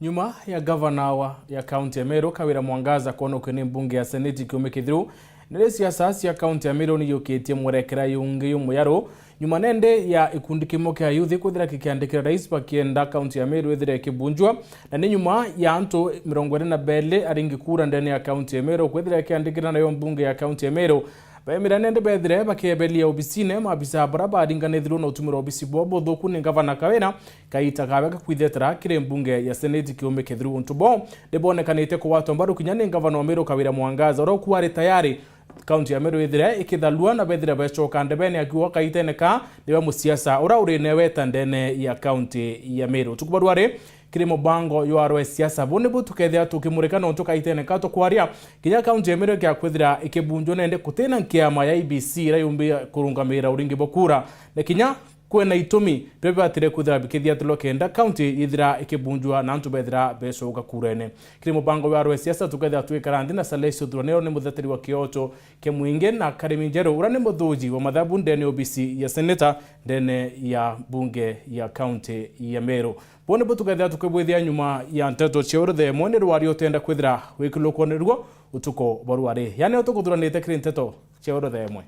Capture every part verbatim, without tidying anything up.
Nyuma ya gavana wa, ya kaunti ya Meru, Kawira Mwangaza, kwonokio ni mbunge ya Seneti kiumia kithiru, nere siasa cia kaunti ya Meru nijukitie mwerekera jungi jumuyaru. Nyuma nende ya gikundi kimwe kia youth kwithira kikiandikira rais bakienda kaunti ya Meru ithire ikibunjwa, na ni nyuma ya antu mirongo iri na beli aringi kura ndene ya kaunti ya Meru kwithira ikiandikira nayo mbunge ya kaunti ya Meru, baimira nende bethire bakiebelia obisine maabisa bara baringanithirwe na utumira obisi bwao buthuku ni gavana Kawira, kaita kawe gakwithetera kiri mbunge ya Seneti kiumia kithiru. Untu bo nibonekanite kugwatwa mbaru kinya ni gavana wa Meru Kawira Mwangaza, uria ukuari tayari kaunti ya Meru ithire ikithalua na bethire becoka ndebene akiuga kaitene ka niwe musiasa uria uri newe ta ndene ya kaunti ya Meru. Tukubarwari kiri mubango jwa arwe siasa, bu nibu tukethira tukimurika nontu kaitene ka tukwaria kinya kaunti ya Meru ikiakwithira ikibunjwa nende kutina nkiama ya I B C iria yumbi kurungamira uringi bwa kura, na kinya kwina itumi biria bibatire kwithira bikithiatirwa kenda kaunti yithira ikibunjwa na antu bethira becoka kurene. Kiri mubango wa arwe siasa tukethira twikara nthi na Salesi Uthuraniro ni mutheteri wa kioto kia mwingi na Karimi Njeru uria ni muthuji wa mathabu ndene obisi ya seneta ndene ya mbunge ya kaunti ya Meru. Bo nibo tukethira tukibwithia nyuma ya nteto cia uruthe mwe ni rwari utenda kwithira wikilukwo niruo utuku bwa rwari. Yani utuku thuranite kiri nteto cia uruthe mwe.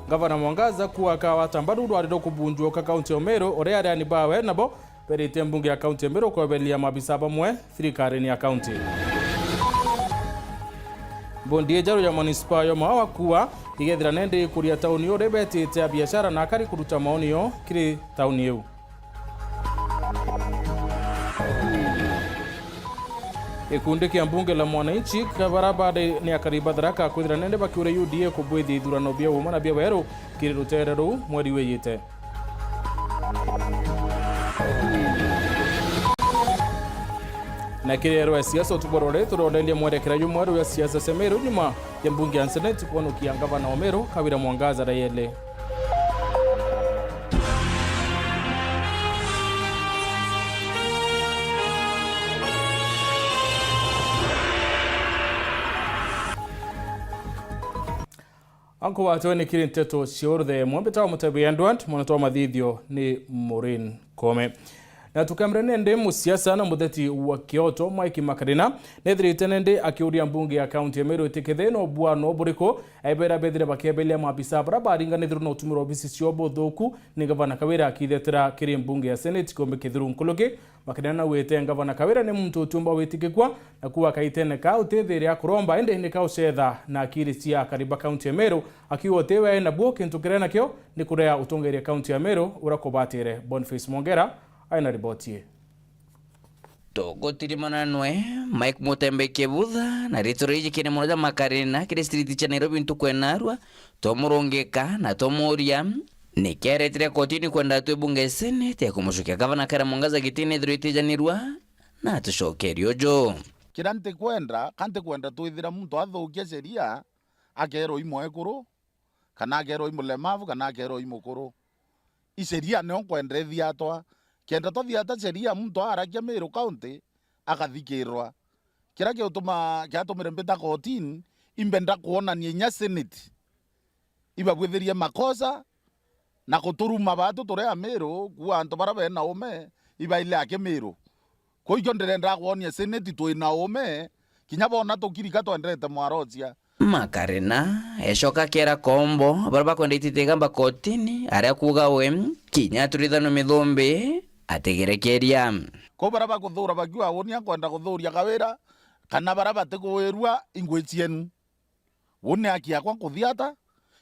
Gavana Mwangaza kuuga akawata mbaru rwari rukubunjwa ka kaunti ya Meru, uria areani bawe nabo beritie mbunge ya kaunti ya Meru kweberia maabisa bamwe thirikarine ya kaunti. Bondi ijaru ya munisipa yo Maua kuuga igethira nende ikuria tauni uria betite a biashara na akari kuruta maoni yo kiri tauni iu. Gikundi kia mbunge la Mwananchi, ka bara bari ni akari ba Tharaka kwithira nende bakiuria U D A kubwithia ithurano bia uma na bia weru kiri rutere ruu mweri wijite. Na kiri ero ya siasa utuku bwa rwari turoreria mwerekera jumweru ya siasa cia Meru nyuma ya mbunge ya Seneti kwonokia ngavana wa Meru Kawira Mwangaza raiele. Ankubatwe ni kiri nteto cia uruthe mwe mbitawa Mutebi Edward, mwana twa mathithio ni Maureen Kome. Na tukemere nende musiasa na mutheti wa kioto Mike Makarina nethirite nende akiuria mbunge ya kaunti ya Meru itikithe no bwano buriku aibera bethire bakebelia maabisa bara baringanithirwe na utumira obisi cio buthuku ni gavana Kawira akithetera kiri mbunge ya Senate kiumbe kithiru nkuluki. Makarina naugite ngavana Kawira ni muntu utiumba witikikwa na kuuga kaitene ka utithiria kuromba indi ni kaucetha na akiri cia akari ba kaunti ya Meru akiuga utiwe nabuo kintu kiria nakio ni kurea utongeria kaunti ya Meru uria kubatire. Boniface Mwongera aina riboti ii. Tugutirimana nwe Mike Mutembe Kibutha na ritwa riji kiri muno ja Makarina kiri street cia Nairobi ntuku ya narua, twamurungika na twamuria niki aretire kotini kwenda atwi bunge Senate ya kumucokia gavana Kawira Mwangaza gitine ethirwa itijanirua na atucokerie uju. Kiria ntikwenda, ka ntikwenda twithira muntu athukia sheria akerwa i mwekuru, kana akerwa i mulemavu, kana akerwa i mukuru. I sheria nio nkwenda ithiatwa. Kenda twathiata sheria, muntu arakia Meru County akathikirwa. Kiria kiutuma, kiatumire mbita kotini, imbenda kwonania inya Senate ibabwithirie makosa na kuturuma batu turi Amiru, kuuga antu bara bena ume ibaile aki Miru. Kwou ikio ndirenda kwonia Senate twina ume, kinya boona tukirika twendete mwarocia. Makarina ecoka akiera kombo bara bakwenda ititigamba kotini, aria kuuga we kinya aturithanwe mithumbi atigerekeria. Kwou bara bakuthuura bakiuga uni akwenda kuthuuria Kawira, kana bara batikuwirua ingwi cienu. Uni aki yakwa nkuthiata,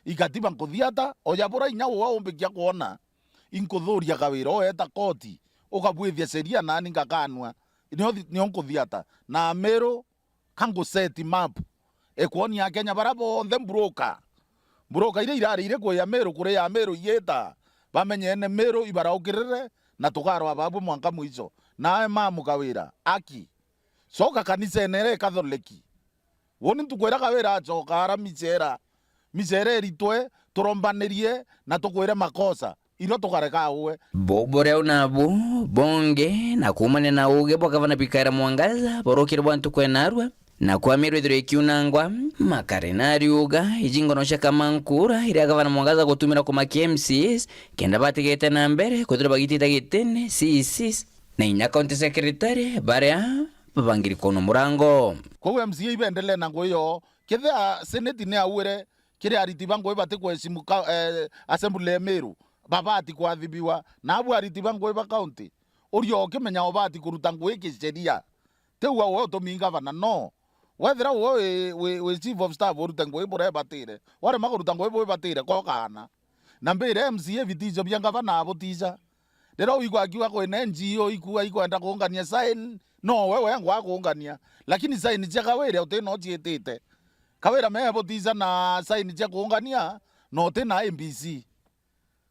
igatiba nkuthiata, oja bura inya uwe umbikia kwona. Inkuthuuria Kawira, ueta koti, ukabwithia sheria nani ngakanua. Nio, nio nkuthiata. Na Amiru, ka ngu set map ikwonia Akenya bara bonthe mburuka. Mburuka iria irari iri kwi Amiru, kuri ya Amiru igiita, bamenye ene Miru ibaraukirire, na tukarwa babu mwanka mwico. Nawe mamu Kawira, aki, coka kanisene iria Ikathoreki. Uni ntuku iria Kawira acoka ara micera, micera iritwe, turombanirie na tukwire makosa, irio tukareka uwe. Bubu riu nabu bungi na kuumania na uugi bwa gavana Kawira Mwangaza burukire bwa ntuku ya narua, Na kwa Meru ithirwa ikiunangwa, Makarina ariuga iji ngono cia kamankura iria gavana Mwangaza gutumira kumakia M C As kenda batigite na mbere kwithirwa bagitita gitine C E Cs na inya county secretary baria babangiri kuuna murango. Kwou M C A ibendelee na ngugi yoo. Kethira senate ni auire kiri ariti ba ngugi batikweshimu ka-, eh, assembly ya Meru, babati kwathibiwa. Na abu ariti ba ngugi ba county, uria ukimenya ubati kuruta ngugi kisheria. Ti ugwe we utumi ngavana, no. Wethira we wi, wi, wi chief of staff urute ngugi buria ibatire, warema kuruta ngugi buria ibatire, kokaana. Na mbire M C A bitijo bia ngavana abutiija. Riria uigua akiuga kwina N G O ikua ikwenda kuungania sign, no we wengwa kuungania. Lakini sign cia Kawira uti no ciitite. Kawira me butiija na sign cia kuungania, no uti na I E B C.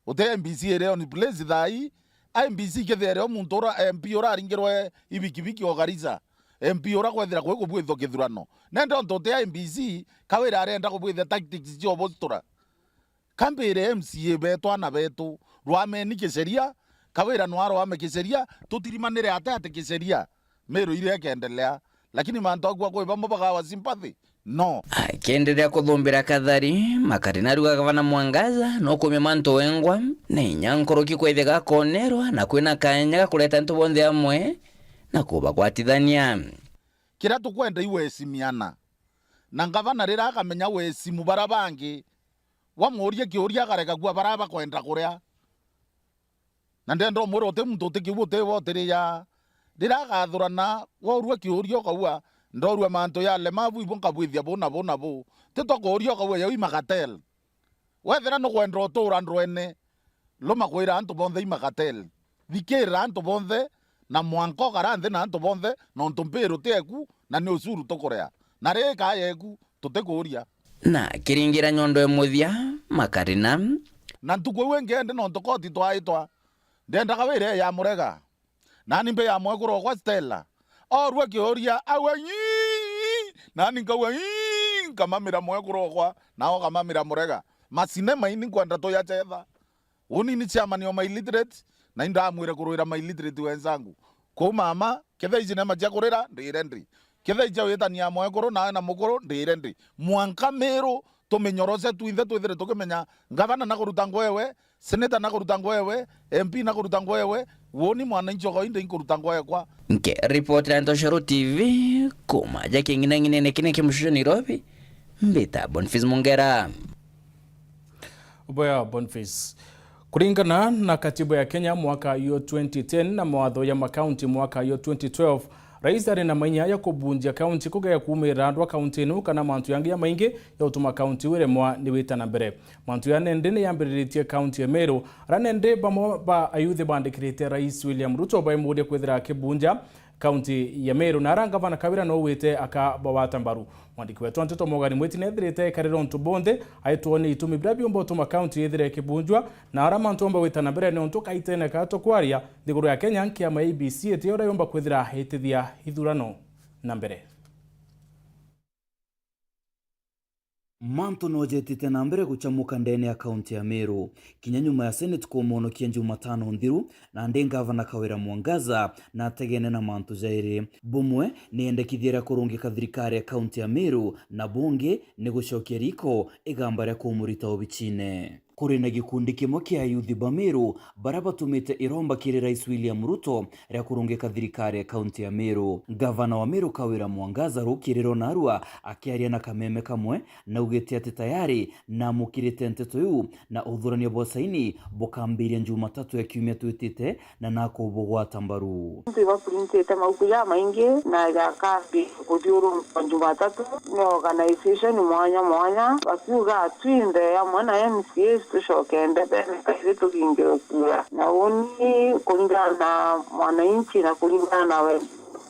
Uti I E B C iri on place thaa ii. I E B C kethira iri o muntu ura M P uraringirwe ibikibiki o Garissa. M P ura kwethira kwi kubwithwa kithurano. Nende ontu uti I E B C, Kawira arenda kubwithia tactics cia ubutura. Kambire M C A betu, ana betu, rwameni kisheria, Kawira nwarwame kisheria, tutirimanire ate ati kisheria, Meru iria ikendelea. Lakini mantu akua kwi bamwe bagawa sympathy? No. Akienderea kuthumbira Kathari, Makarina ariuga gavana Mwangaza no kumia mantu wengwa, na inya nkuruki kwethia gakonerwa na kwina kanya ga kureta antu bonthe amwe na kubagwatithania. Kiria tukwenda iwesimiana. Na ngavana riria akamenya wesimu bara bangi, wamuurie kiuria akareka kua bara bakwenda kuria. Na ndenda umwira uti muntu uti kiu uti we utiriaa. Riria agathurana, worua kiuria ukauga, ndorua mantu ya lemavu ibu nkabwithia bu na bu na bu. Ti twa kuuria ukauga yau i makatel. Wethira nukwenda utura ndwene, luma kwira antu bonthe i makatel. Thikirira antu bonthe, na mwanka ukara nthi na antu bonthe, nontu mbiru ti eku, na ni ucuru tukuria. Na ri ikaa yeku, tutikuuria. Na kiringira nyondo e muthia, Makarina. Na ntuku iu ingi indi nontu koti twaitwa, ndendaga wire ya murega. Nani mbe ya mwekuru okwa Stella. Orua kiuria, aua, "Ii!" Nani nkauga, "Ii!" Nkamamira mwekuru okwa, nao kamamira murega. Macinema ini nkwenda tuyachetha. Uni ni chairman wa ma illiterate, na indamwire kurwira ma illiterate wenzangu. Kou mama, ketha i cinema cia kurira, ndire ndi. Ketha i cia witania mwekuru nawe na mukuru, ndire ndi. Mwanka Miru tuminyorose twinthe twithire tukimenya ngavana na kuruta ngwewe, seneta na kuruta ngwewe, M P na kuruta ngwewe, woni mwananchi o kawaida inkuruta ngwekwa. Nke ripoti ya Ntoshoro T V, kuma ja king'inang'inene kine kia mushusho Nairobi, mbita Boniface Mungera. Boya Boniface. Kuringana na katiba ya Kenya mwaka yo twenty ten na mawatho ya makaunti mwaka yo twenty twelve, rais ari na mainya ya kubunjia kaunti kugeria kuumirira andu a kaunti ino kana mantu yangi ya maingi ya utuma kaunti iu iremwa ni wita na mbere. Mantu ya nende ni yambiriritie kaunti ya Meru, ara nende bamwe ba ayuthi bandikirite rais William Ruto baimuria kwithira akibunja kaunti ya Meru, na ara ngavana Kawira no wite akabawata mbaru. Mwandiki wetu wa nteto Morgan Mwiti nethirite ekarira untu bonthe, aitwonia itumi biria biumba utuma kaunti yithire ikibunjwa, na ara mantu omba gwita na mbere ni untu kaitene ka tukwaria nthiguru ya Kenya, nkiama ya I E B C itiyo uria yumba kwithira itithia ithurano na mbere. Mantu no jetite na mbere guchamuka ndene ya kaunti ya Meru, kinya nyuma ya Senate kumwonokia Jumatano nthiru, nandi ngavana Kawira Mwangaza na ategene na mantu jairi. Bumwe ni endekithia ria kurungika thirikari ya kaunti ya Meru, na bungi ni gucokia riko igamba ria kumurita obichine. Kuri na gikundi kimwe kia ayuthi ba Meru baria batumite iromba kiri Rais William Ruto ria kurungika thirikari ya kaunti ya Meru. Ngavana wa Meru Kawira Mwangaza rukiri rwa narua akiaria na kameme kamwe naugite ati tayari namukirite nteto iu na uthurania bwa saini bukambiria Jumatatu ya kiumia twitite na nakubugwata mbaru. Antu ibakurintite mauku jamaingi na jakambi kuthiurunka Jumatatu ni organization mwanya mwanya, bakiuga twinthe amwe na M C As tucoke ndebene kairi tubingirwe kura. Na uni kuringana na mwananchi na kuringana na we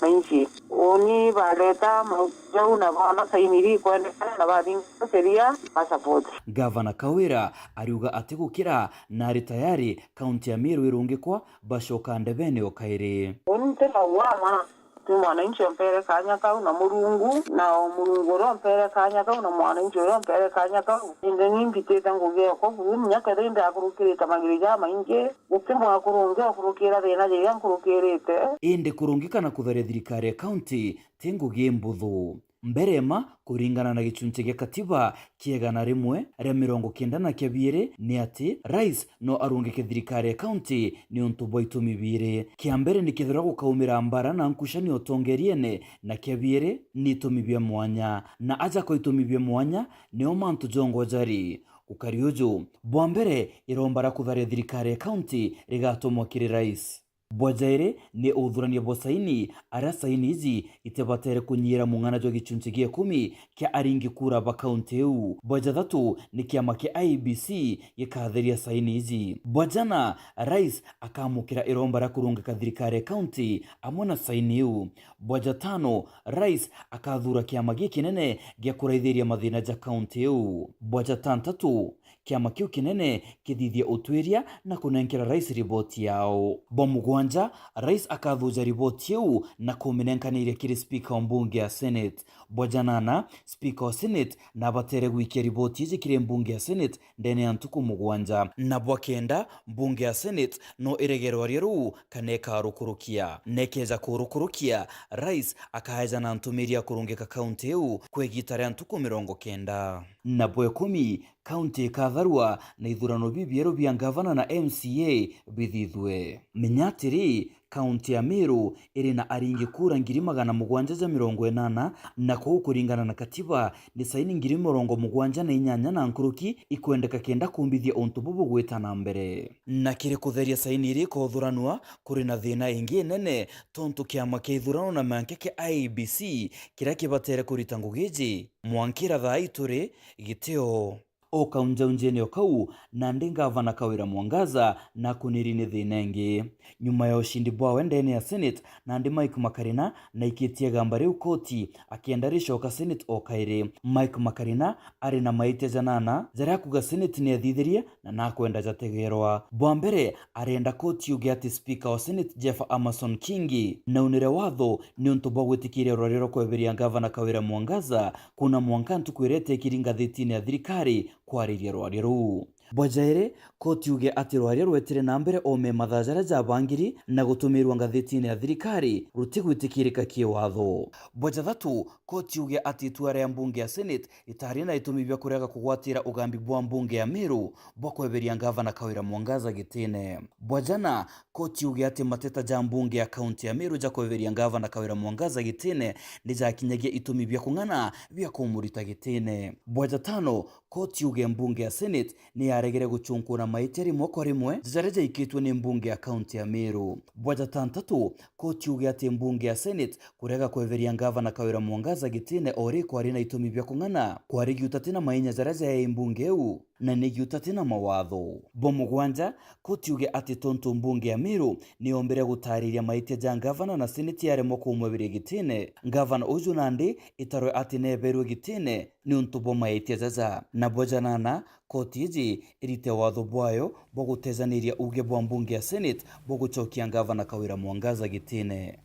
mwananchi. Uni bareta mauku jau na bona saini iri ikwendekana na babinga sheria ba support. Gavana Kawira ariuga ati gukira na ari tayari kaunti ya Meru irungikwa bacoka ndebene o kairi. Uni nti na uama, ti mwananchi ompere kanya kau na Murungu, na o Murungu uria ompere kanya kau na mwananchi uria ompere kanya kau. Indi ni mbitite ngugi ekwa buru, munya kethira indi akurukirite magiri jamaingi, guti mwakuru ungi ukurukira thina jiria nkurukirite. Indi kurungika na kutharia thirikari ya kaunti ti ngugi imbuthu. Mbere mma, kuringana na gichunchi gia katiba kia igana rimwe ria mirongo kenda na kia biiri, ni ati rais no arungike thirikari ya kaunti niuntu bwa itumi biiri. Kia mbere ni kethirwa gukaumira mbara na nkucanio utongeriene, na kia biiri ni itumi bia mwanya. Na aja kwa itumi bia mwanya, nio mantu jongwa jari. Gukari uju, bwa mbere, iromba ria kutharia thirikari ya kaunti rigatumwa kiri rais. Bwa jairi ni uthurania bwa saini, aria saini iji itibatere kunyiira mung'ana jwa gichunchi gia ikumi kia aringi kura ba kaunti iu. Bwa jathatu ni kiama kia I E B C gikatheria saini iji. Bwa jana, rais akamukira iromba ria kurungika thirikari ya kaunti amwe na saini iu. Bwa jatano, rais akathura kiama gikinene gia kuraithiria mathina ja kaunti iu. Bwa jatantatu, kiama kiu kinene kithithie utwiria na kunenkera rais riboti yao. Bwa mugwanja, rais akathuja riboti iu na kuminenkanairia kiri spika wa mbunge ya Senate. Bwa janana, spika wa Senate nabatere gwikia riboti iji kiri mbunge ya Senate ndene ya ntuku mugwanja. Na bwa kenda, mbunge ya Senate no irege rwaria ruu kana ikarukurukia. Na ikeja kurukurukia, rais akaeja na ntumiri ya kurungika kaunti iu kwa igita ria ntuku mirongo kenda. Na bwa ikumi, kaunti ikatharua na ithurano bibieru bia ngavana na M C A bithithue. Menya atiri, kaunti ya Meru iri na aringi kura ngiri magana mugwanja ja mirongo inana, na kwou kuringana na katiba, ni saini ngiri mirongo mugwanja na inyanya na nkuruki ikwendeka kenda kumbithia untu buu bugwita na mbere. Na kiri kutheria saini iria ikothuranua, kuri na thina ingi inene, tontu kiama kia ithurano na mwanka kia I E B C kiria kibatere kurita ngugi iji, mwankira thaa ii turi gitio. O kaunjaunjene o kau, nandi ngavana Kawira Mwangaza nakuniri ni thina ingi. Nyuma ya ushindi bwawe ndene ya Senate, nandi Mike Makarina naikitie igamba riu koti, akienda ricoka Senate o kairi. Mike Makarina ari na maitia janana jaria akuga Senate ni ethithirie na nakwenda jategerwa. Bwa mbere, arenda koti yuge ati spika wa Senate Jeff Amason Kingi naunire watho niuntu bwa gwitikiria rwaria rwa kweberia ngavana Kawira Mwangaza kuna mwanka ntuku iria etekiri ngathitine ya thirikari kwariria rwaria ruu. Bwa jairi, koti yuge ati rwaria rwetire na mbere o me mathaa jaria jabangiri na gutumirwa ngathitine ya thirikari rutigwitikirika kiwatho. Bwa jathatu, koti yuge ati itua ria mbunge ya Senate ritari na itumi bia kurega kugwatira ugambi bwa mbunge ya Meru bwa kweberia ngavana Kawira Mwangaza gitine. Bwa jana, koti yuge ati mateta ja mbunge ya kaunti ya Meru ja kweberia ngavana Kawira Mwangaza gitine ni jakinyagia itumi bia kung'ana bia kumurita gitine. Bwa jatano, koti yuge mbunge ya Senate ni yaregere guchunkuna maitia rimwe kwa rimwe jaria jaikitwe ni mbunge ya kaunti ya Meru. Bwa jatantatu, koti yuge ati mbunge ya Senate kurega kweberia ngavana Kawira Mwangaza gitine o ri kwari na itumi bia kung'ana, kwari giutati na mainya jaria jae mbunge iu, na ni giutati na mawatho. Bwa mugwanja, koti yuge ati tontu mbunge ya Meru niyombire gutariria maitia ja ngavana na Senate yaremwa kumweberia gitine, ngavana uju nandi itarwe ati neberwe gitine niuntu bwa maitia jaja. Na bwa janana, koti iji irite watho bwayo bwa gutejaniria uge bwa mbunge ya Senate bwa gucokia ngavana Kawira Mwangaza gitine.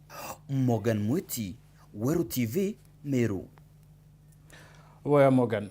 Morgan Mwiti, Weru T V, Meru. Boya Morgan.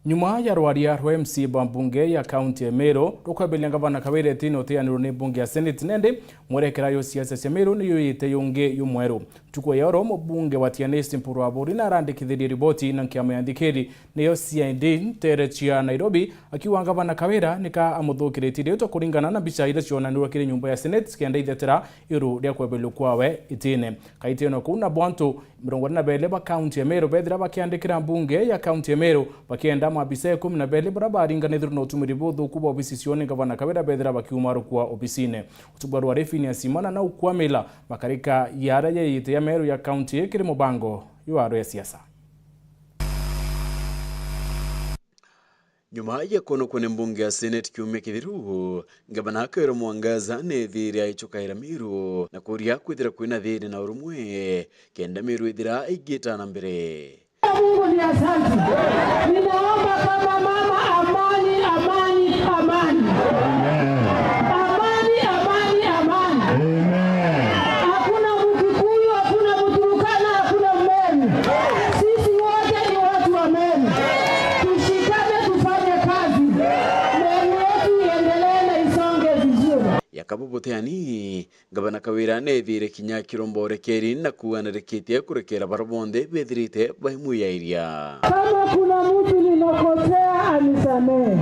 Nyuma ya rwaria rwa M C A bwa mbunge ya kaunti ya Meru rukweberia ngavana Kawira itine uteanirwo ni mbunge ya Senate, nende mwerekera yo siasa cia Meru ni yuyite yungi yumweru. Ntuku ya oro, mubunge wa Tigania East Mpuru Aburi narandikithirie riboti na nkiama ya nthikiri niyo C I D ntere cia Nairobi, akiuga ngavana Kawira nika amuthukiritie riitwa kuringana na mbica iria cionanirwe kiri nyumba ya Senate kenda ithetera iru ria kweberio kwawe itine. Kaitene kuu nabo antu mirongo ina na beli ba kaunti ya Meru bethira bakiandikira mbunge ya kaunti ya Meru bakienda maabisa ikumi na beli baria baringanithirwe na utumiri buthuku bwa obisi ciao ni ngavana Kawira bethira bakiuma rukua obisine. Utugwa rwari Phineas Imana na ukwamila makarika ya aria yeyite ya Meru ya kaunti kiri mubango jwa aro ya siasa. Nyuma ya kwonokwa ni mbunge ya Senate kiumia kithiru, ngavana Kawira Mwangaza neethiire aichukaira Meru na kuria kwithira kwina thiiri na urumwe, kenda Meru ithira igita na mbere. Mungu ni asante. Ninaomba kama mama, amani, amani, amani. Amani, amani, amani. Hakuna Mkikuyu, hakuna Mturukana, hakuna Mmeru. Sisi wote ni watu wa Meru. Tushikane, tufanye kazi. Meru yetu iendelee na isonge vizuri. Yakabubu Teani, Ngavana Kawira neethire kinya akiromba urekeri na kuuga narikitie kurekera baria bonthe bethirite baimwiyairia. Kama kuna mtu nimekosea, anisamehe.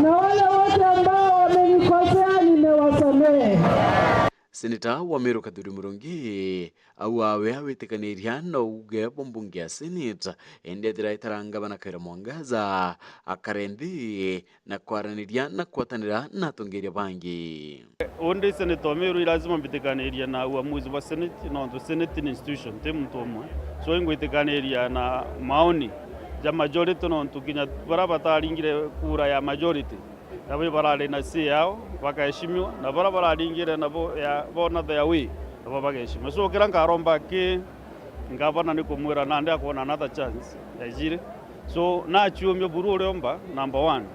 Na wale wote ambao wamenikosea, nimewasamehe. Seneta wa Meru Kathuri Murungi au awe awitikaniria na uuge bwa mbunge ya Senate, indi ethira etara Ngavana Kawira Mwangaza akare nthi na kwaraniria na kwatanira na atongeria bangi. Undi Senate wa Meru, i lazima mbitikanirie na uamuzi bwa Senate, nontu Senate ni institution, ti muntu umwe. So, ingwitikaniria na maoni ja majority, nontu kinya baria bataringire kura ya majority, nabo barari na say yao, bagaheshimiwa, na baria bararingire nabo ya, bona their way, nabo bagaheshimiwa. So, kiria nkaromba ki ngavana ni kumwira nandi akwona another chance ya ijiri. So, naciumia buru uria omba, number one,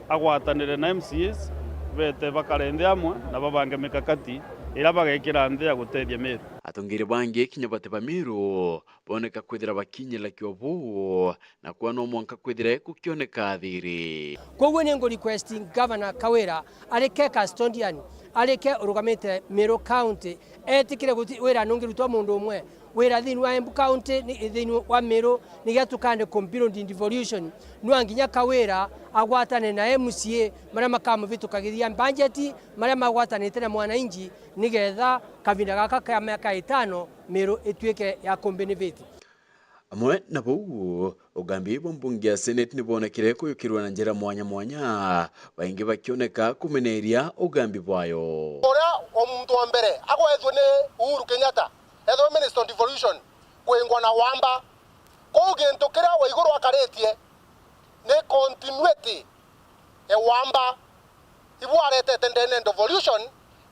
agwatanire na M C As, bete bakare nthi amwe na babange mikakati iria bagekira nthi ya gutethia Meru. Atongeria bangi kinya bati ba Meru boneka kwithira bakinyira kiobu, na kwa no mwanka kwithire gukioneka thiri. Kwoguo ni ngu request Governor Kawira arike custodian, arike urugamite Meru County, etikire guti-, wira nungirutwa mundu umwe. Wira thiini wa Embu County, ni thiini wa Meru, nigetha tukande kubuild devolution. Nwa nginya Kawira agwatane na M C A maria makamuvitukagiria mbanjeti, maria magwatanite na mwananchi, nigetha kavinda gaka ka miaka itano Meru ituike ya kubenefit. Amwe na buu, ugambi bwa mbunge ya Senate ni bwonekire kuyukirwa na njira mwanya mwanya, baingi bakioneka kumeneria ugambi bwayo. Uria o muntu wa mbere agwethwe ni Uhuru Kenyatta, ethwe Minister of Devolution, kwingwa na Wamba. Kou gintu kiria Waiguru akaritie ni continuity e Wamba. Ibu aretete ndene devolution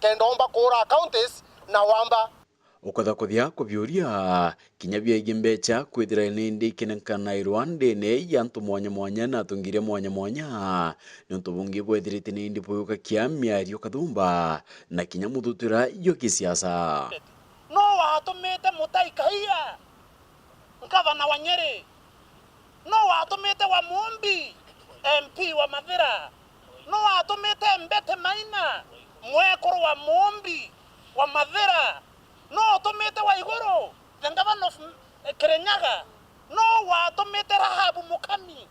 kenda omba kuura counties na Wamba. Ukotha kuthia kubiuria kinya biegie mbecha kwithira nindi ikinenkanagirwa ndene ya antu mwanya mwanya na atongeria mwanya mwanya, niuntu bungi bwethirite nindi buyukakia miario kathumba na kinya muthutura jwa kisiasa. No watumite Mutai Kahiga, ngavana wa Nyeri? No watumite wa Mumbi, M P wa Mathira? No watumite Mbete Maina, mwekuru wa Mumbi wa Mathira? No utumite Waiguru, the governor of Kirinyaga? No watumite Rahabu Mukami?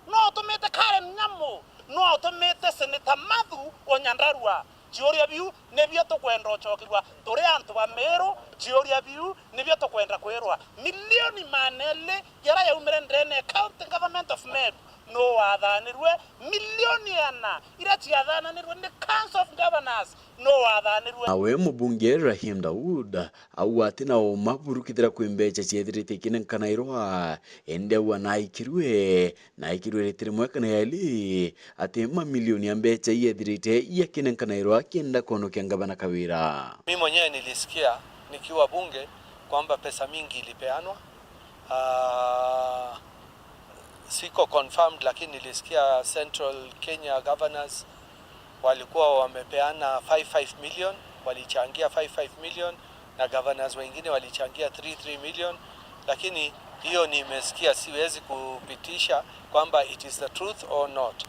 No utumite Karen Nyamu? No utumite Senator Mathu o Nyandarua? Ciuria biu nibio tukwenda ucokirua turi antu ba Meru. Ciuria biu nibio tukwenda kwirwa. Milioni maana eli jaria yaumire ndene ya County Government of Meru, no wathanirwe? Milioni iana iria ciathananirwe ni Council of Governors, no wathanirwe? Nawe mubunge Rahim Daud auga ati na uma buru kethira kwi mbecha ciethirite ikinenkanairwa, indi auga naikirue, naikirue riti rimwe kana yeli, ati mamilioni ya mbecha iethirite iakinenkanairwa kenda kwonokia ngavana Kawira. Mimi mwenyewe nilisikia nikiwa bunge kwamba pesa mingi ilipeanwa. Ah, siko confirmed, lakini nilisikia Central Kenya governors walikuwa wamepeana five five million, walichangia five five million, na governors wengine walichangia three three million, lakini hiyo nimesikia, siwezi kupitisha kwamba it is the truth or not,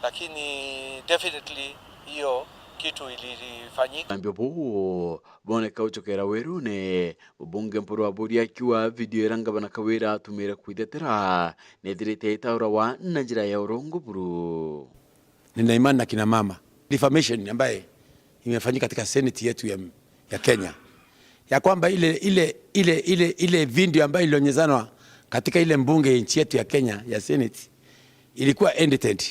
lakini definitely hiyo kitu ilifanyika. Nambio buu boneka ucokera werune, mubunge Mpuru Aburi akiuga video iria ngavana Kawira atumire kwithetera nethirite itaurawa na njira ya urongo buru. Nina imani na kina mama. Defamation ambaye imefanyika katika Senate yetu ya, ya Kenya, ya kwamba ile, ile, ile, ile, ile video ambayo ilionyezanwa katika ile mbunge ya nchi yetu ya Kenya ya Senate ilikuwa edited.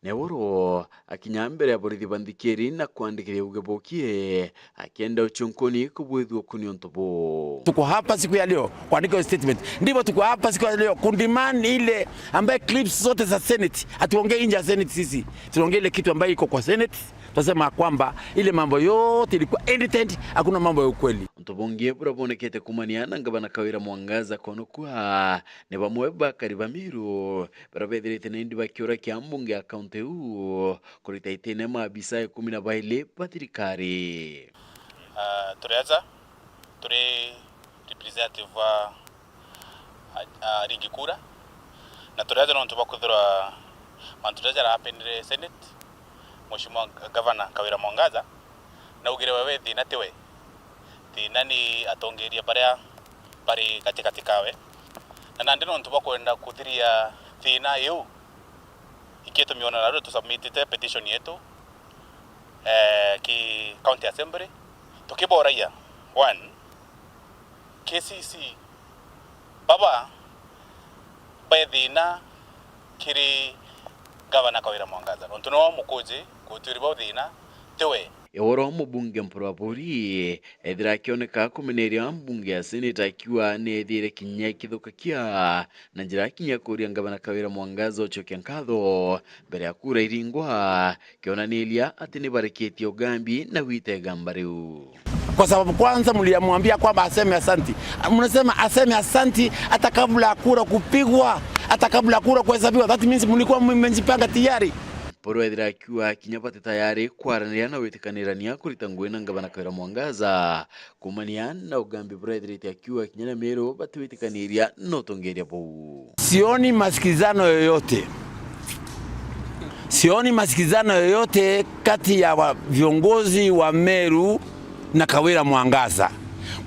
Neuro akinya mbere ya borithi ba nthikiri na kwandikiria uge bukie, akienda uchunkuni kubwithua kuni untu buu. Tuko hapa siku ya leo kuandika hiyo statement. Ndivyo tuko hapa siku ya leo kudemand ile ambaye clips zote za Senate, hatuongei nje ya Senate sisi. Tunaongea ile kitu ambayo iko kwa Senate. Tunasema kwamba ile mambo yote ilikuwa edited, hakuna mambo ya ukweli. Untu bungi buria bwonekete kumania na ngavana Kawira Mwangaza kwonoku ni bamwe bakari ba Meru baria bethirite nindi bakiura kia mbunge ya kaunti iu kurita itine maabisa ikumi na bairi ba thirikari. Ah, turiaja turi representative wa, ah, ah, Riggy Kura, na turiaja nontu bwa kwithirwa mantu jaria jarahappenire Senate, Mheshimiwa Gavana Kawira Mwangaza, naugire we, we thina tiwe. Thina ni atongeria baria bari gatigati kawe. Na nandi nontu bwa kwenda kuthiria thina iu, ikio tumiona na riu tusubmitite petition yetu, eh, ki County Assembly, tukiboragia, one, K C C baba be thina kiri Gavana Kawira Mwangaza, nontu no mukuji gutwiri bo thina tiwe. Eworo mubunge Mpuru Aburi ethira akioneka kumeneria mbunge ya Senate akiuga ni ethire kinya ikithukakia na njira ya kinya kuria Gavana Kawira Mwangaza ucokia nkatho mbere ya kura iringwa, kionaniria ati ni barikitie ugambi na gwita igamba riu. Kwa sababu kwanza mliamwambia kwamba aseme asanti. Mnasema aseme asanti hata kabla ya kura kupigwa, hata kabla ya kura kuhesabiwa. That means mlikuwa mmejipanga tayari. Mpuru ethira akiuga kinya bati tayari kwaraniria na gwitikanirania kurita ngugi na Gavana Kawira Mwangaza, kumania na ugambi buria ethirite akiuga kinya na Meru batiwitikaniria na utongeria buu. Sioni masikizano yoyote. Sioni masikizano yoyote kati ya wa-, viongozi wa Meru na Kawira Mwangaza.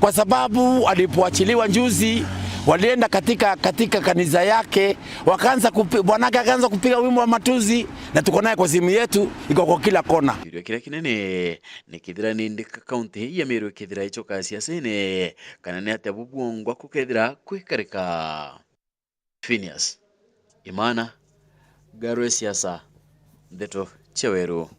Kwa sababu alipoachiliwa juzi, walienda katika, katika kanisa yake, wakaanza kupi-, bwanake akaanza kupiga wimbo wa matusi, na tuko naye kwa simu yetu, iko kwa kila kona. Kiuria kiria kinene ni kethira ni ndi ka kaunti ya Meru ikethira icoka siasene, kana ni atia bubwongwa kukethira kwikarika? Phineas Imana, Ngaro ya Siasa, Ndeto cia Weru.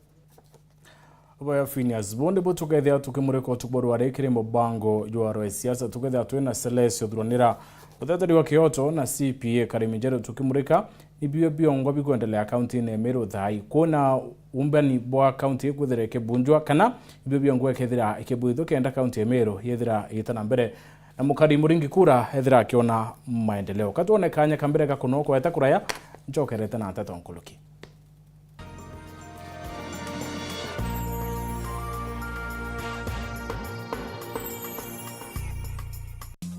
Boya Phineas, bundi bu tukethia tukimurika utuku bwa rwari kiri mubango jwa Ngaro ya Siasa, tukethia twina Celesio Thuranira, uteteri wa Kioto na C P A Karimi Njeru tukimurika ni bio biongwa bikwendelea kaunti-ini ya Meru thaai. Kwina umbani bwa kaunti ikwithira ikibunjwa kana ibio biongwa ikethira ikibwithua kenda kaunti ya Meru yethira igita na mbere na mukari Muringi Kura ethira akiona maendeleo. Katwone kanya ka mbere ga kunokweta kuraya, ncokerete na nteto nkuruki.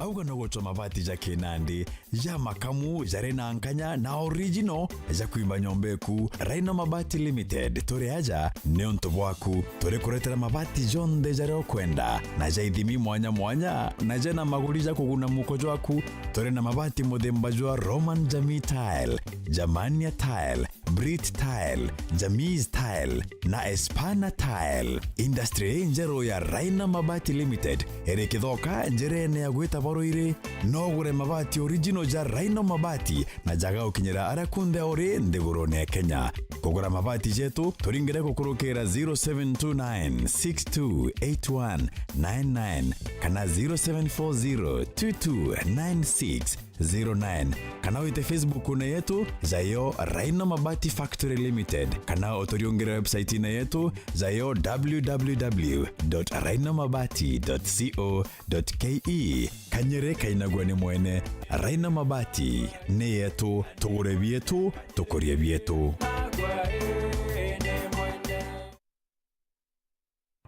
Auga no gutwa mabati ja kinandi, ja makamu, jari na nkanya na original, ja kwimba nyomba eku. Rhino Mabati Limited, turi aja niuntu bwaku. Turi kuretera mabati jonthe jaria ukwenda, na ja ithimi mwanya mwanya, na jena maguri ja kuguna muko jwaku. Turi na mabati muthemba jwa Roman Jamii Tile, Germania Tile, Brit Tile, Jamis Tile na Espana Tile. Industry injeru ya Rhino Mabati Limited iri Kithoka, njirene ya gwita Baruiri. No ugure mabati original ja Rhino Mabati na jaga ukinyira aria kunthe uri nthigurune ya Kenya. Kugura mabati jetu, turingire gukurukira zero seven two nine six two eight one nine nine kana zero seven four zero two two nine six zero nine, kana wite Facebook-une yetu, jayo Rhino Mabati Factory Limited, kana uturiungire website-ine yetu, jayo w w w dot rhino mabati dot co dot k e. Kanyere kainagua ni mwene. Rhino Mabati ni yetu, tugure bietu, tukurie bietu.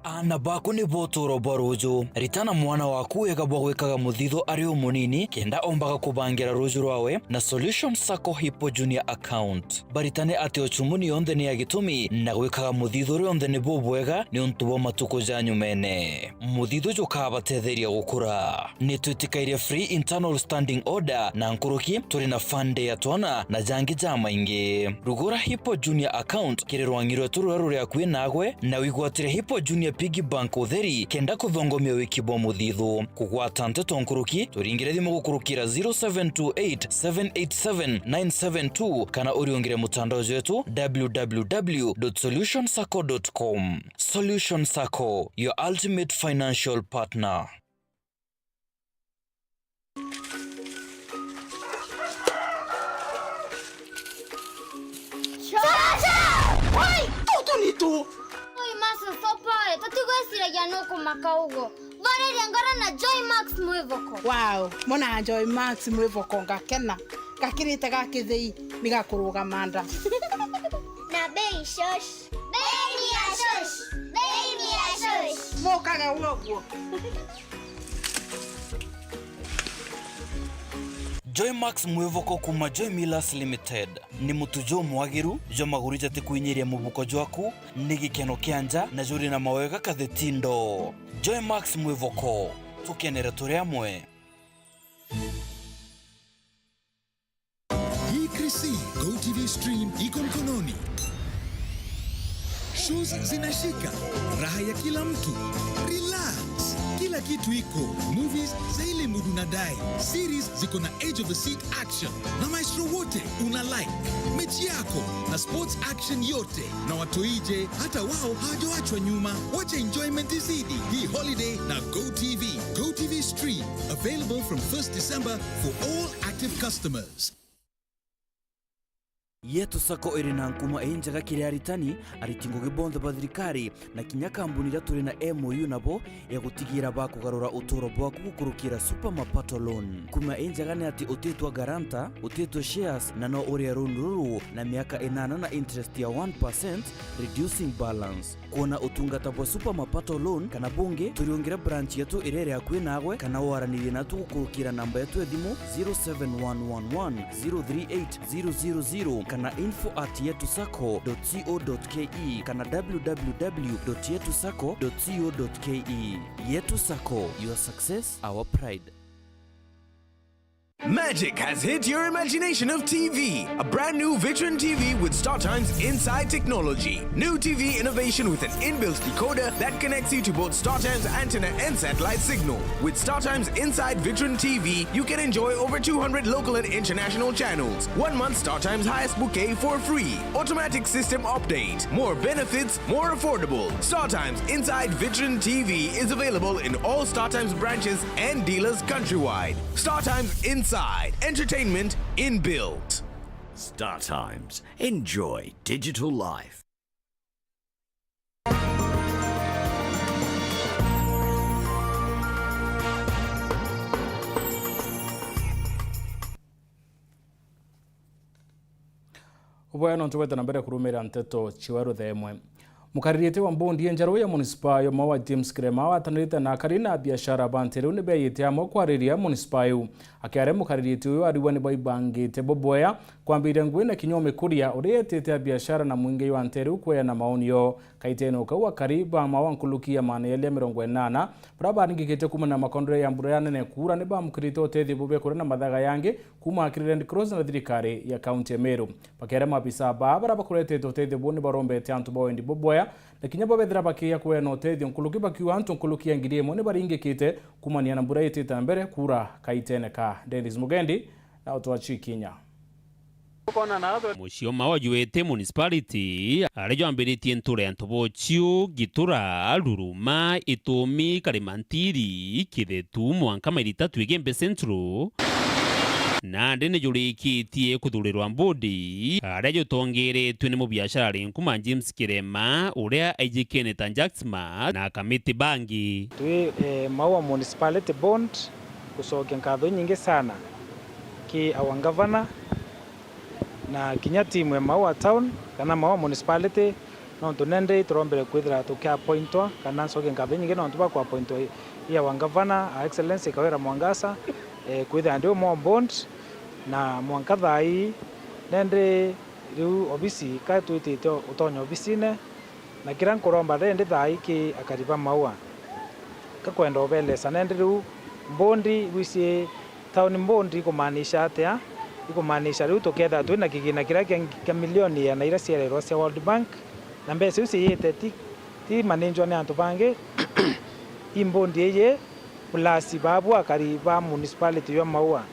Aana baku nibo utuuro bwa ruuju. Ritana mwana waku wega bwa gwikaga muthithu ari umunini, kenda ombaga kubangira ruuju rwawe na Solution Sacco Hippo Junior Account. Baritane ati uchumuni yonthe ni ya gitumi, na gwikaga muthithu rionthe ni bubwega niuntu bwa matuku ja nyumene. Muthithu jukabatetheria gukura. Nitwitikairie free internal standing order na nkuruki, turi na fund ya twana na jangi jamaingi. Rugura Hippo Junior Account kiri rwangi rwetu ruria ruri akui nagwe, na wigwatire Hippo Junior Piggy Bank utheri kenda kuthongomia wiki bwa muthithu. Kugwata nteto nkuruki, turingire thimu gukurukira zero seven two eight seven eight seven nine seven two kana uriungire mutandao jwetu w w w dot solution sacco dot com. Solution Sacco, your ultimate financial partner. Chacha! Wai! Tutu ni tu! Ui, Max, usopoe, tutigwiciragia nukumaka uguo. Boriria ngoro na Joy Max mwivoko. Wow, mona Joy Max mwivoko ngakena. Gakirite ga kithei, ni gakurugama nda. Na bei shosh. Bei ni ya shosh. Bei ni ya shosh. Mukage uguo. Joymax mwivoko kuuma Joy Millers Limited ni mutu jumwagiru jwa maguri jatikwinyiria mubuko jwaku, ni gikeno kia nja na juri na mawega kathitindo. Joymax mwivoko, tukenere turi amwe. Hii Chrissy, GoTV Stream iko mkononi. Shows zinashika, raha ya kila mtu. Relax, kila kitu iko. Movies za ile mood unadai. Series ziko na edge of the seat action. Na maestro wote una like. Mechi yako na sports action yote. Na watoije, hata wao hawajaachwa nyuma. Wacha enjoyment izidi. Hii holiday na GoTV. GoTV Stream, available from first December for all active customers. Yetu Sacco iri na nkuma injega kiri aritani, ariti ngugi bonthe ba thirikari, na kinya kambuni iria turi na M O U nabo ya gutigira bakugarura uturo bwaku gukurukira Super Mapato Loan. Nkuma injega ni ati utitwa guarantor, utitwa shares, na no urie loan ruru na miaka inana na interest ya one percent, reducing balance. Kwona utungata bwa Super Mapato Loan kana bungi, turiungire branch yetu iria iri akui naagwe, kana waranirie natu gukurukira namba yetu ya thimu zero seven one one one zero three eight zero zero zero kana info at yetu sacco dot co dot ke kana w w w dot yetu sacco dot co dot ke. Yetu Sacco, your success, our pride. Magic has hit your imagination of T V. A brand new Vitron T V with StarTimes inside technology. New T V innovation with an inbuilt decoder that connects you to both StarTimes antenna and satellite signal. With StarTimes inside Vitron T V, you can enjoy over two hundred local and international channels. One month StarTimes highest bouquet for free. Automatic system update. More benefits, more affordable. StarTimes inside Vitron T V is available in all StarTimes branches and dealers countrywide. StarTimes Inside, entertainment inbuilt. StarTimes. Enjoy digital life. Uboya nontu bwete na mbere kurumira nteto ciwe ruthemwe. Mukariritie wa mbondi ya njaru ya munisipa ya Maua James Kirema watanirite na akari na biashara ba nteru ni beeyite amwe kwariria munisipa iu. Akiaria mukariritie uyu arigwa ni baibangite buboya kwambiria ngui na kinya umikuria uria etite a biashara na mwingi wa nteru kweana maoni yo. Kaitene o kau akari ba Maua nkuluki ya maana yeli ya mirongo inana baria baringikite kumana na makondere ya mbura ya nene kuura ni bamukirite utethio bube kuria na mathaga yangi kuuma kiri Red Cross na thirikari ya kaunti ya Meru. Bakiaria maabisa baa baria bakuretete utethio buu ni barombete antu ba wendi buboya na kinya bo bethira bakiya kweana utethio nkuruki bakiuga antu nkuruki ya ngiri imwe ni baringikite kumania na mbura itite na mbere kuura kaitene ka. Dennis Mugendi na utwachi kinya. Mucioma wa Juete Municipality, aria jwambiritie ntura ya Ntobochiu, Gitura, Ruruma, Itumi, Karimantiri, Kithetu, mwanka mairi itatu Igembe Central, nandi ni jurikitie kuthurirwa mbudi, aria jutongeretue ni mubiashara ari nkuma James Kirema, uria aijikene ta Jack Smart na Kamiti bangi. Twi, eh, Maua Municipality Board, gucokia nkatho inyingi sana ki our governor, na kinya timu ya Maua Town kana Maua Municipality, nontu nende turombere kwithira tukiappointwa, kana ncoke nkatho inyingi nontu bwa kuappointwa i our governor, Her Excellency Kawira Mwangaza, eh, kwithira ndi umwe on board, na mwanka thaa ii nende riu obisi ka twitite utonya obisine, na kiria nkuromba rendi thaa ii ki akari ba Maua, kakwenda ubelesa nendi riu mbondi, bwisi town mbondi ikumaanisha atia? Ikumaanisha riu tukethira twi na kigina kiria kia, kia milioni iana iria ciererwa cia World Bank, na mbeca iu ciiyite ti, ti managwa ni antu bangi, i mbondi iyi plus babu akari ba municipality ya Maua.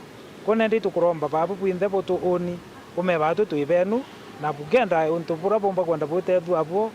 Kwou nendi tukuromba babu bwinthe butuuni, ume baatwi twi benu, na bukenda untu buria bumba kwenda butethua buo,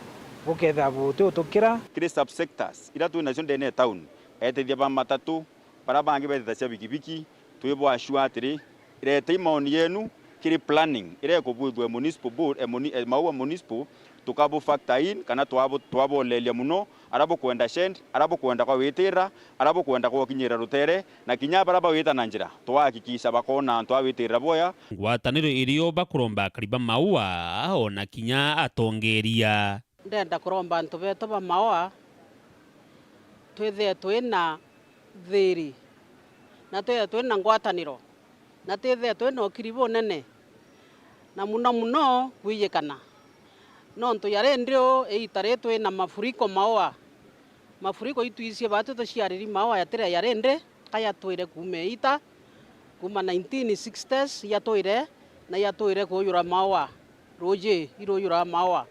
bukethira butiutukira. Kiri subsectors iria twi nacio ndene ya town, etithia ba matatu, baria bangi betithagia bikibiki, twi bo assure atiri, retei maoni yenu kiri planning iria ikubwithua municipal board, eh, muni-, eh, Maua Municipal, tukabu factor in kana twabu-, twaboleria muno, aria bukwenda shed, aria bukwenda kwa witirira, aria bukwenda gwa ukinyirira rutere, na kinya baria bawita na njira, twahakikisha bakoona antu a witirira bwaya. Ngwataniro irio bakuromba akari ba Maua, ona kinya atongeria. Ndenda kuromba antu betu ba Maua, twithie twi na thiri, na twithie twi na ngwataniro. na twithire twina ukiri bunene, na muno muno kwijikana. Nontu ya rindiu iita riri twina mafuriko Maua. Mafuriko itwicie baatwi tuciariri Maua yatire ya rindi, ka yatwire kuuma iita, kuuma nineteen sixties yatwire, na yatwire kuujura Maua, ruuji iruujura Maua.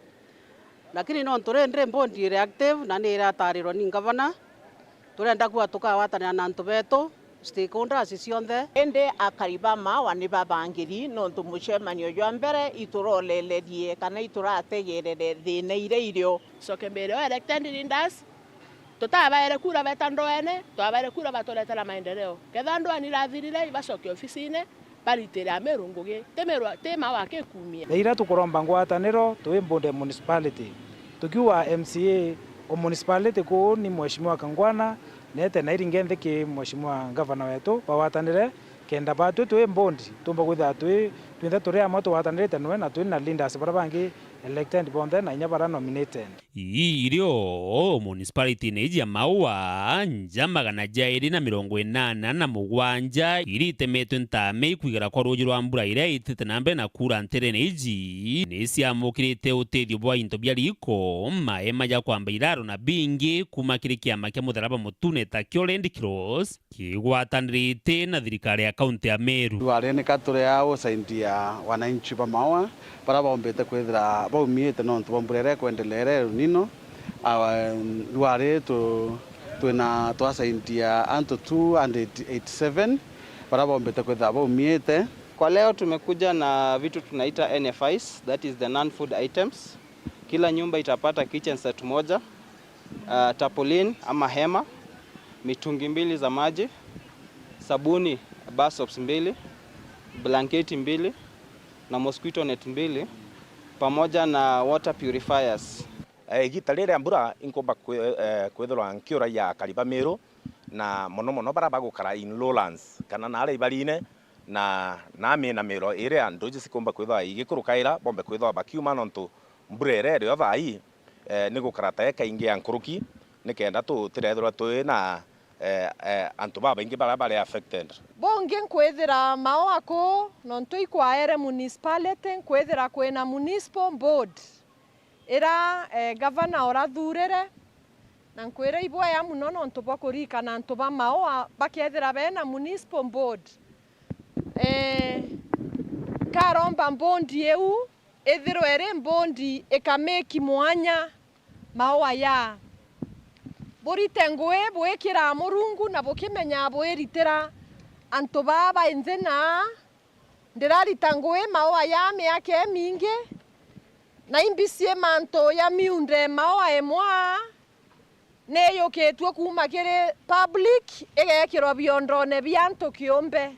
Lakini nontu rindi board iri active na ni iratarirwa ni ngavana, turenda kuuga tukagwatanira na antu betu, stakeholders cionthe. Indi akari ba Maua ni babangiri, nontu mucemanio jwa mbere iturorelerie kana iturategerere thiina iria irio. Coke mbere o elected leaders, tutabaere kura beta ndoene, twabaere kura baturetera maendeleo. Ketha ndoeni irathirire, ibacoke ofisine, baritire Ameru ngugi, ti Meru, ti Maua akikumia. Riria tukuromba ngwataniro twi board ya municipality, tukiuga M C A o municipality kuu ni Mheshimiwa Kangwana, neete na iringe nthi ki Mheshimiwa Gavana wetu, bagwatanire, kenda baatwi twi board, tuumba kwithirwa twi, twinthe turi amwe tugwatanirite noe na twina leaders baria bangi elected bonthe na inya baria nominated. Ii irio municipality-ini iji ya Maua, nja magana jairi na mirongo inana na mugwanja iria itemetwe ntaame ikwigara kwa ruuji rwa mbura iria itite na mbere na kuura nterene iji, ni ciamukirite utethio bwa into bia riiko, maema ja kwamba iraro na bingi kuuma kiri kiama kia Mutharaba Mutune takio Red Cross, kigwatanirite na thirikari ya kaunti ya Meru. Rwari ni ka turi a gusaidia wananchi ba Maua baria baumbite kwithira baumiite nontu bwa mbura iria ikwendelea iria El Nino. Ah, rwari tu-, twina twasaidia antu two hundred eighty-seven baria baumbite kwithira baumiite. Kwa leo tumekuja na vitu tunaita N F Is, that is the non-food items. Kila nyumba itapata kitchen set moja, ah, tarpaulin ama hema, mitungi mbili za maji, sabuni, bar soaps mbili, blanketi mbili na mosquito net mbili, pamoja na water purifiers. Eh, igita riri ria mbura inkumba kwi-, eh, kwithirwa nkiuragia akari ba Meru, na mono mono baria bagukara in lowlands kana naaria ibarine, na, na miina Meru iria nduji cikumba kwithirwa igikurukaira, bombe kwithirwa bakiuma nontu mbura iria irio thaa ii, eh, ni gukara ta ikaingi ya nkuruki, nikenda tutirethirwa twi na, eh, eh, antu babaingi baria bari affected. Bungi nkwithira Maua kuu, nontu ikwaere municipality, nkwithira kwina municipal board iria, eh, gavana urathuurire, na nkwira ibwea mono nontu bwa kuririkana antu ba Maua bakethira bena municipal board. Eh, nkaromba board iu ithirwe iri board ikameki mwanya Maua ya. Burite ngui bwikira Murungu na bukimenya bwiritira antu baa ba nthi na ndirarita ngui Maua ya miaka imingi, na imbicie mantu ya miunda Maua imwe niyukitue kuuma kiri public igekirwa biondone bia antu kiumbe.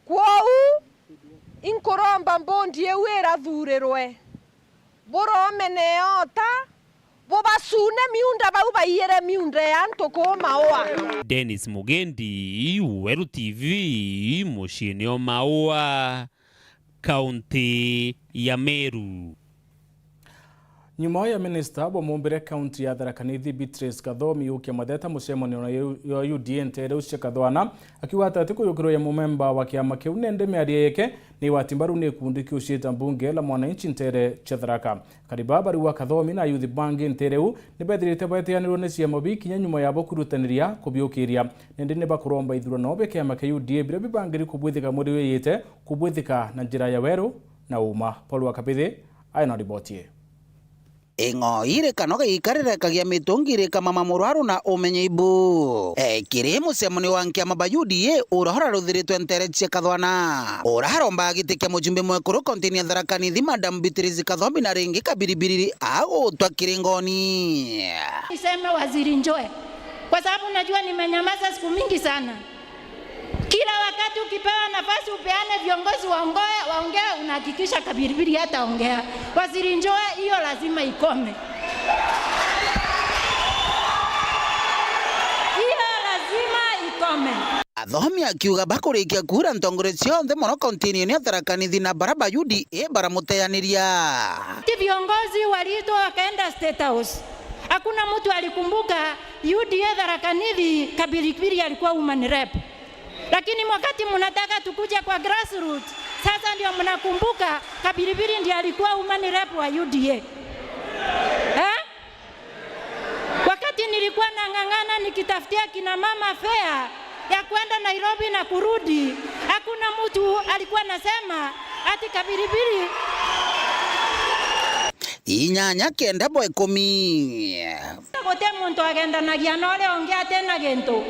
Kwou, inkuromba board iu irathuurirwe, burome neota, bubacune miunda bau baiyire miunda ya antu kuu Maua. Dennis Mugendi, Weru T V, muciini o Maua, kaunti ya Meru. Nyuma ya minista bwa mumbire kaunti ya Tharaka Nithi Beatrice Kathomi gukia matheta mucemanio na U-, ya U D A nteere cia Kathwana, akiuga ati atikuyukirwa ya mumemba wa kiama kiu, nende miario yeke ni wati mbaru ni gikundi kiu ciita mbunge la Mwananchi nteere cia Tharaka. Akari baa bariuga Kathomi na ayuthi bangi nteere iu ni bethirite baitianirwe ni ciama bii kinya nyuma yabo kwirutaniria kubiukiria. Nende ni bakuromba ithurano bia kiama kia U D A biria bibangiri kubwithika mweri wijite, kubwithika na njira ya weru na uuma. Paul wa Kabithi aina riboti ii. Ing'o iri kanoga ikarire kagia mitungi iri kamama murwaru na umenye ibu. E, kiri mucemanio wa nkiama ba U D A ura uraruthiritwe nteere cia Kathwana. Ura aromba giti kia mujumbe mwekuru kaunti-ini ya Tharaka Nithi, Madam Beatrice Kathombi, na ringi kabiribiri agutwa kiri ngoni. Niseme Waziri Njoe, kwa sababu najua nimenyamaza siku mingi sana. Kila wakati ukipewa nafasi upeane viongozi waongoe-, waongee, unahakikisha Kabiribiri hataongea. Waziri Njoe, hiyo lazima ikome. Hiyo lazima ikome. Athomi akiuga bakurikia kura ntongoria cionthe mono kaunti-ini ya Tharaka Nithi na bara ba U D A baramuteaniria. Ti viongozi waliitwa wakaenda State House. Hakuna mtu alikumbuka U D A Tharaka Nithi, Kabiribiri alikuwa woman rep. Lakini wakati mnataka tukuje kwa grassroots, sasa ndio mnakumbuka Kabiribiri ndiye alikuwa woman rep wa U D A. Eh? Wakati nilikuwa nang'ang'ana nikitafutia kina mama fare ya kwenda Nairobi na kurudi, hakuna mtu alikuwa anasema ati Kabiribiri. Inyanya kenda bwa ikumi. Guti muntu agendanagia na uria ungi atena gintu.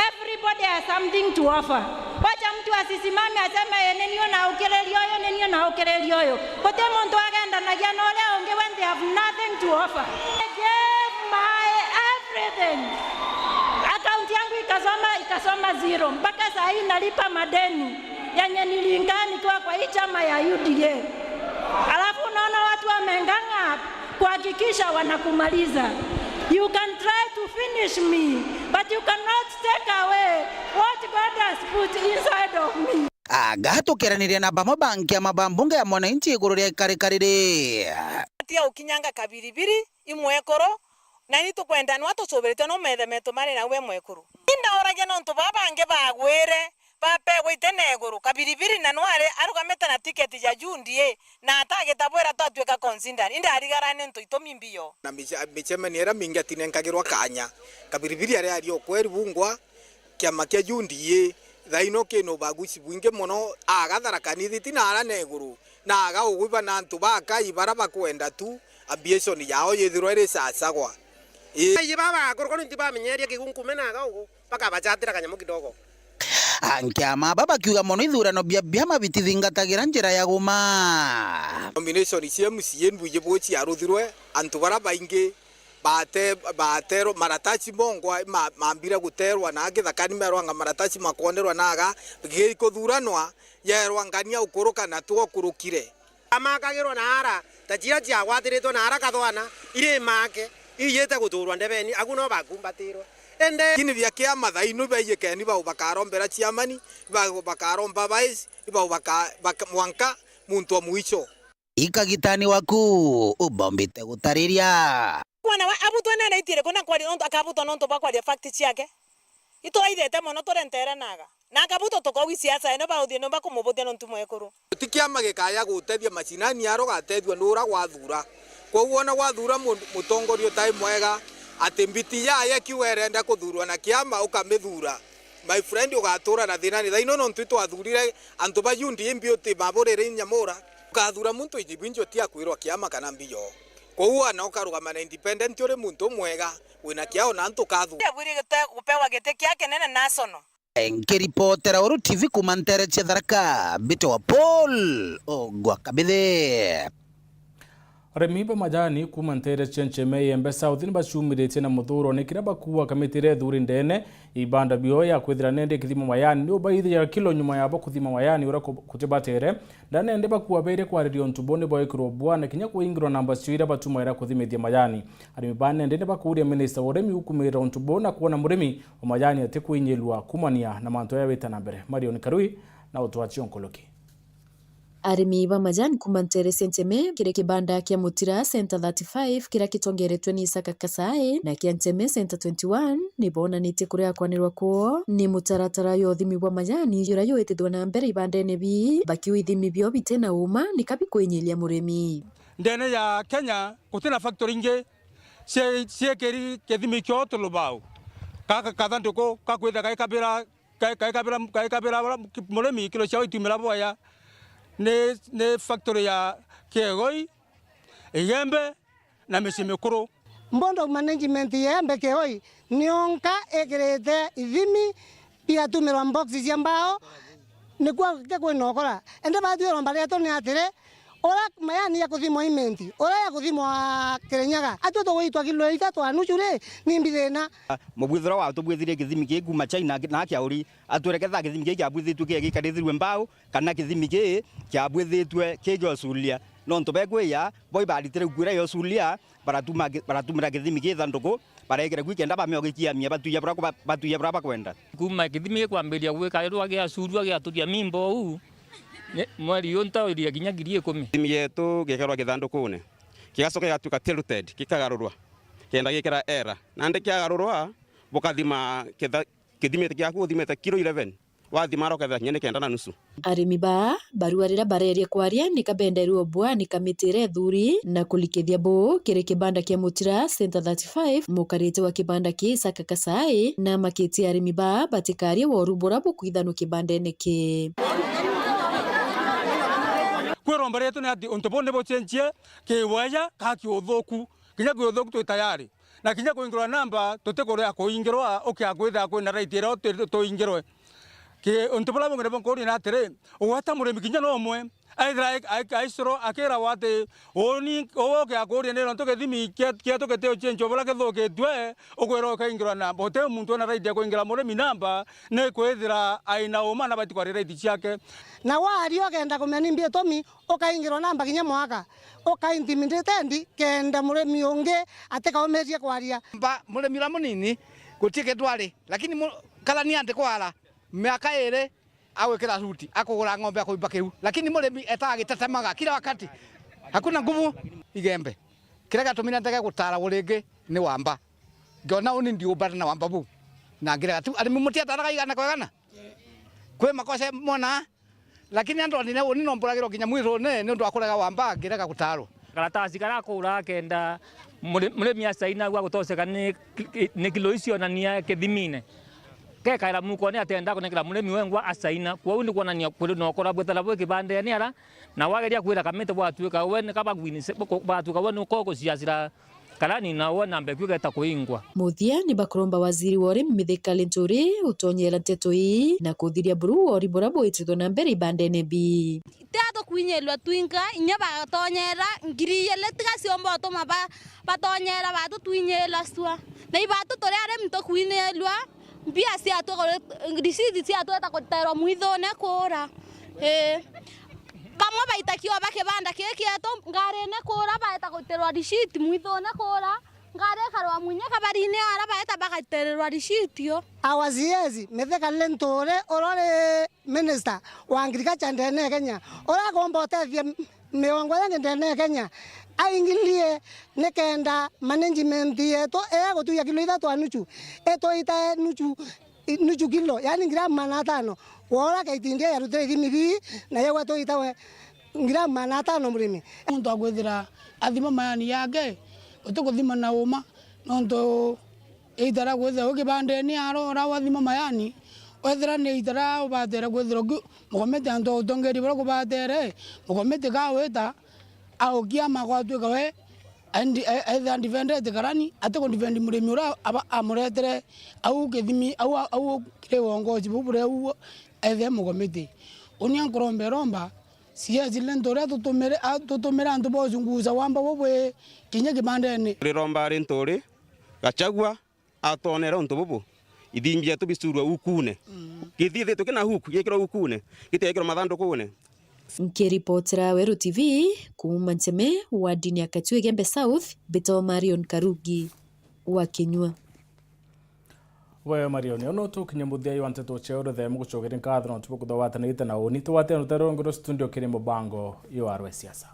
Everybody has something to offer. Wacha mtu asisimame aseme, "Ee, ni niu naukiriria uyu, ni niu naukiriria uyu." Guti muntu agendanagia na uria ungi when they have nothing to offer. I gave my everything. Account yangu ikasoma, ikasoma zero. Mpaka saa hii nalipa madeni yenye niliingia nikiwa kwa hii chama ya U D A. Alafu unaona watu wameng'ang'a kuhakikisha wanakumaliza. You can try to finish me, but you cannot take away what God has put inside of me. Aga tukeraniria na bamwe ba nkiama ba mbunge ya mwananchi iguru ria ikarikari ri. Tiga ukinyanga Kabiribiri, i mwekuru, na ni tukwenda nwa tucubiritwe no methe metu mari nawe mwekuru. Indauragia nontu baa bangi bagwire, bapegwa itene iguru. Kabiribiri na nwari arugamite na tiketi ya U D A, na atagitabwira twatuika considered. Indarigara ni ntu itumi mbio. Na mice-, micemanio iria mingi atinenkagirwa kanya. Kabiribiri ari ari o kweri bungwa, kiama kia U D A thaino kina ubaguzi bwingi mono, aga Tharaka Nithi ti na ara na iguru, na aga uguiba na antu bakai bara bakwenda tu ambition yao yithirwa iri cacagwa. Ii. Baiji baba akuru kuri nti bamenyeria kigunkume na aga ugu, bakabachatira kanyamu kidogo. Ankiama aba bakiuga mono ithurano bia biama bitithingatagira njira ya guma. Nomination cia M C A mbwiji bwo ciaruthirwe, antu bara baingi bate-, baterwa maratasi mongwa, ma-, mambire guterwa na githakani merwanga maratasi makonerwa naga, gikuthuranwa, yerwa ngania ukuruka na twokurukire. Amakagirwa na ara, ta ciria ciagwatiritwe na ara kathwana, iri make, ijite guturwa ndebeni, agu no bakumbatirwe. Ende. Lakini bia kiama thaino baiyikeni bau bakarombera ciamani, bau bakaromba vice, bau baka-, baka-, mwanka muntu wa mwisho. Ikagitani waku ubombite gutariria. Mwana wa abutwa nene itire kuna kwaria nontu akabutwa nontu bwa kwaria fact ciake. Ituraithete mono turentere naga. Na akabutwa tukaugi siasa eno bauthie no bakumubuthia nontu mwekuru. Ti kiama gikaya gutethia macinani aro gatethua nura gwathura. Kwou wona gwathura mu-, mutongoria utai mwega, ati mbiti yaya kiuga irenda kuthurwa na kiama ukamithura. My friend, ugatura na thinani. Thaino nontu itwathurire antu ba U D A imbi uti maburire nyamura. Ukathura muntu iji bwinji utiakwirwa kiama kana mbio. Kwou ana ukarugama na independent uri muntu umwega, wina kiao na antu ukathura. Abwiri gute-, gupewa giti kia kinene national. Nkiripotera Uru T V kuma ntere cia Tharaka, mbitwa Paul Ogwa Kabithi. Arimi ba majani kuuma nteere cia Ncheme Iembe South ni baciumiritie na muthuuro ni kiria bakuua kamiti iria ithuri ndene ya ibanda bio ya kwithira nende ikithima majani ni ubaithijaga kilo nyuma yabo kuthima majani uria ku-, kutibatere. Nda nende bakuua beire kwariria untu buu ni bwekirwo bua na kinya kuingirwa namba cio iria batumaira kuthimithia majani. Arimi ba nende ni bakuuria minista wa urimi ukumirira untu buu na kwona murimi wa majani atikwinyiilua kuumania na mantu aya wita na mbere. Marion Karui na utwachi o nkuluki. Arimi ba majani kuuma nteere cia Ncheme kiri kibanda kia Mutira Center thirty-five kiria kitongeretwe ni Isaka Kasae na kia Ncheme Center twenty-one ni boonanitie kuria kwanirwa kwoo ni mutaratara jwa uthimi bwa majani juria juitithwa na mbere ibandene bii, bakiuga ithimi bio bite na uma ni kabikwinyiiria murimi. Ndene ya Kenya guti na factory ingi cie-, ciekiri kithimi kio tulubau. Gaka kathanduku gakwitha gaikabira Ka-, kaikabira, kaikabira bara ki-, murimi kilo ciao itumira bwaya ni, ni factory ya Kiegoi, Igembe na micii mikuru. Board of management ya Igembe Kiegoi nionka ikirite ithimi biatumirwa box cia mbao, nikwo ke kwina ukora. Ende batwirwa mbaretwo ni atiri, uria majani ya kuthimwa Imenti, uria ya kuthimwa Kirinyaga, atwi tugwitwa kilo ithatu na nusu ri, nimbi thina? Mubwithirwa watubwithirie kithimi kii kuuma China na kia uri, atwire ketha kithimi kii kiabwithitue kii gikarithirue mbao, kana kithimi kii kiabwithitue kii giosulia. Nontu bekwiya, bo ibaritire gukuira yosulia, baratuma, baratumira kithimi kii thanduku, barekire kwi kenda bamiogikia mia batuya bura, batuya bura bakwenda. Kuuma kithimi gikwambiria gwikairwa giacurua giaturia mimbo uu, ni, mweri uyu ntauririe kinya ngiri ikumi. Kithimi gietu gikerwa kithandukune, kigacoka gigatuika tilted, gikagarurwa, kenda gikira era. Nandi kiagarurwa, bukathima kitha-, kithimite kiaku uthimite kilo eleven, wathima ara ukethira kinya ni kenda na nusu. Arimi baa barua riria bareria kwaria ni kabenderwe bwa ni kamiti iria ithuri na kurikithia bu kiri kibanda kia Mutira Center thirty-five, mukarite wa kibanda ki Isaka Kasai na amakitie arimi baa batikarie woru buria bukwithanwa kibandene ki. Kwiromba rietu ni ati untu buu ni bucenjie kiwaya ka kiuthuku. Kinya kiuthuku twi tayari. Na kinya kuingirwa namba, tutikuria kuingirwa ukia kwithira kwina right iria tu-, tuingirwe. Ki-, untu buria bungi nibwo nkuuria ni atiri, ugweta murimi kinya no umwe, aithira ai-, ai-, aicurwa akiragwa ati, uni, uu ukia kuuria ni nontu kithimi kia-, kietu giti ucenjua buria kithukitue, ukwirwa ukaingirwa namba. Uti muntu wina right ya kuingira murimi namba, ni kwithira aina uma na abati kwaria right ciake. Na waria ukenda kumenya nimbi itumi, ukaingirwa namba kinya mwaka, uka intimidated kenda murimi ungi atikaumirie kwaria. Mba murimi uria munini, guti kindu ari, lakini mu-, karani anti kwara miaka iri agwikira suti, akugura ng'ombe ya kuimba kiu, lakini murimi etaa agitetemaga kila wakati, hakuna nguvu igembe. Kiria giatumire ndege gutara ringi ni wamba. Ngiona uni ndiumbana na wamba buu. Na ngirega tu, arimi mutiataraga igana kwa igana? Kwi makosa mwona, lakini andonire uni nomburagirwa kinya mwirone niundu wa kurega wamba, ngirega gutarwa. Karatasi karia akuura kenda muri-, murimi acaina agua gutoceka ni ki-, ki-, ni kilo icionania kithimine. Gekaira mukone atenda kunengera murimi wengwa acaina. Kwou ni kwonania kuri na ukora bwethera bwi kibandene ara, na wageria kwira kamiti bwatuika we ni kaba gwini se-, bwatuika we ni ukoguciacira. Karani na wona mbeku igeta kuingwa. Muthia ni bakuromba waziri wa urimi Mithika Linturi utonyera nteto ii na kuthiria buru wori buria bwitithwe na mbere ibandene bii. Tiga tukwinyirwa twinka, inya bagatonyera ngiri igiri tiga ciumba utuma ba-, batonyera batu twinyirwa cua. Na ibatu turi arimi tukwinyirwa, mbia ciatu, receipt ciatu eta kuterwa mwithune kuura. Ii. Kamwe baita kioba kibanda kii kietu, ngarine kuura baeta guterwa receipt mwithune kuura, ngari ikarwa mwinya kabarine ara baeta bagatererwa receipt yo. Our C S, Mithika Linturi, uria uri minister wa agriculture ndene ya Kenya, uria agomba utethia miongo yangi ndene ya Kenya, aingirie nikenda management yetu ii gutuia kilo ithatu na nuchu, itwitae nuchu i-, nuchu kilo, yaani gramu magana atano. Wora kaitindia yarutire ithimi bii, na yagwa twitawe gramu magana atano murimi. Muntu akwithira athima mayani yake, utikuthima na uma, nontu itara kwithira wi kibandene aro ura wathima mayani, wethira ni itara ubatere kwithira uki-, mukomete antu a utongeria buria kubatere, mukomete kawita, aukiama gwatuika we, Andi-, e-, ethira ndivendete karani, atikundivend murimi uria aba-, amuretere au kithimi, au, au kiri uongozi buu buria au ethe mugomiti. Uni ankuromba iromba, C S Linturi atutumire, atutumire antu bocunguca wamba bubwi kinya kibandene. Riromba Linturi, Gachagua, atonere untu bubu, ithingi bietu bicurwe ukune. Mm. Githii thitwe kina huku, giekirwa ukune, gitiekirwa mathandukune. Nkiripotera Weru T V kuuma Ncheme, wardini ya Kachwege Igembe South, mbitagwa Marion Karugi wa Kinyua. We Marion, uno tukinye muthia wa nteto cia urithemu gucokeria nkatho nontu bwa kuthogwatanite na uni. Tugwate rutaro rwa studio kiri mubango yo arwe siasa.